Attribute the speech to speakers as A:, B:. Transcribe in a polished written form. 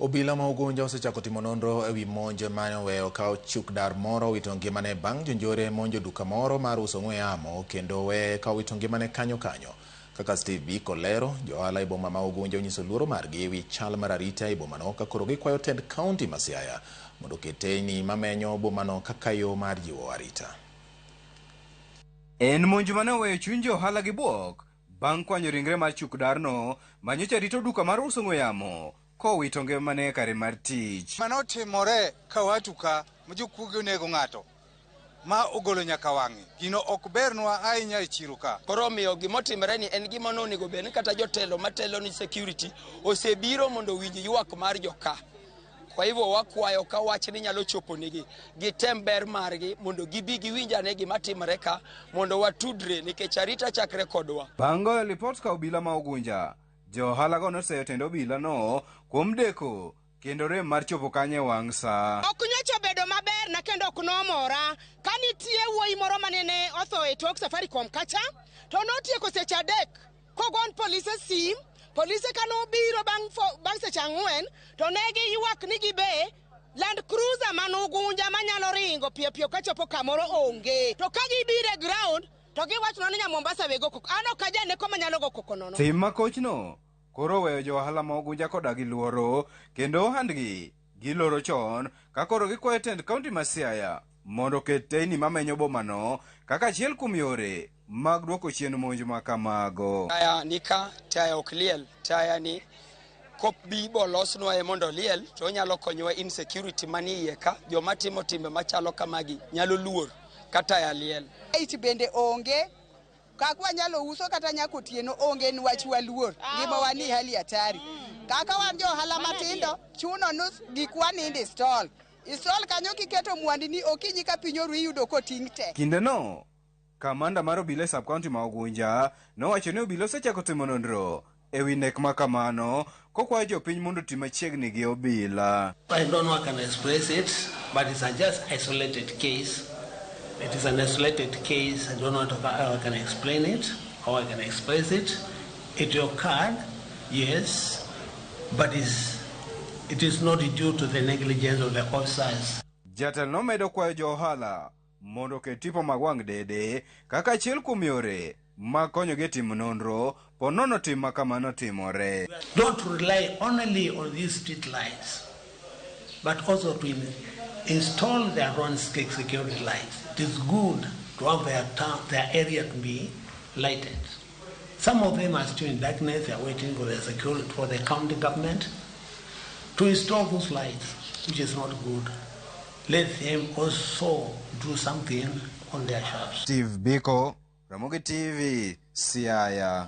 A: Obila ma Ugunja osechako timo nonro ewi monj mane oweyo ka ochuk dar moro owito ngimane bang' jonjore monjo duka moro mar uso ong'we yamo kendo weye ka owito ngimane kanyo kanyo. Kaka Steve Biko lero, jo-ohala e boma ma Ugunja onyiso luoro margi ewi chal mar arita e bomano ka koro gikwayo tend kaunti ma Siaya mondo oket teyni mamenyo bomano kaka yo mar jiwo arita.
B: En monj mane oweyo chuny jo-ohala gi bwok bang' kwanyo ringre mar chuk darno ma nyocha rito duka mar uso ong'we yamo kowito ngimane e kare mar tich.
C: Mano otimore ka watu ka ma jokuoge onego ng'ato ma ogolo nyaka wang'e. Gino ok bernwa ahinya e chiro ka.
D: Koro omiyo gima otimore ni en gima nonego bed ni kata jotelo matelo ni security osebiro mondo owinj ywak mar joka. Kwa hivyo wakwayo ka wachni nyalo chopo nigi, gitem ber margi mondo gibi giwinj ane gima timore ka mondo watudre nikech arita chakre kodwa.
B: Bang' goyo lipot ka obila ma Ugunja, jo-ohalago noseyo tend obilano kuom deko kendo rem mar chopo kanyo e wang' sa.
E: Ok nyocha obedo maber na kendo ok nomora ka nitie wuoyi moro manene otho e tok Safaricom kacha to notieko seche 3 kogon polise sim. Polise ka nobiro bang' seche 4 to ne giywak ni gibe Land Cruiser man Ugunja manyalo ringo piyo piyo kachopo kamoro onge. To ka gibiro e ground to giwachonwa ni nya Mombasa we go koko. An ok ajaneko manyalo go koko nono.
B: Tim makochno koro oweyo jo ohala ma Ugunja koda gi luoro kendo ohandgi giloro chon ka koro gikwayo tend kaunti ma Siaya mondo oket teyni mamenyo bomano kaka achiel kuom yore mag duoko chien monj ma kamago.
D: Taya ni ka, taya ok liel. Taya ni kobi bolosnwaye mondo oliel to onyalo konyowa insecurity manie iye ka. Joma timo timbe machalo kamagi nyalo luor ka taya liel.
F: Light bende onge, kaka wanyalo uso kata nyaka otieno onge niwach waluor, ngimawa ni hali hatari. Kaka wan jo ohala matindo, chuno nus gikwa nindo e stall. E stall kanyo kiketo mwandini okinyi ka piny oru iyudo koting' te.
B: Kindeno, kamanda mar obila e sub-county ma Ugunja nowacho ni obila osechako timo nonro e wi nek ma kamano kokwayo jopiny mondo oti machiegni gi obila.
G: I don't know how I can express it, but it's a just isolated case. It is an isolated case. I don't know how I can explain it, how I can express it. It occurred, yes, but it is not due to the negligence of the officers.
B: Jatelo nomedo kwayo jo ohala mondo oket tipo mag wang' dede kaka achiel kuom yore mag konyogi e timo nonro po nono tim ma kamano timore.
G: Don't rely only on these street lights, but also to install their own security lights. It is good to have their town, their area to be lighted. Some of them are still in darkness. They are waiting for the security, for the county government to install those lights, which is not good. Let them also do something on their shops.
B: Steve Biko, Ramogi TV, Siaya.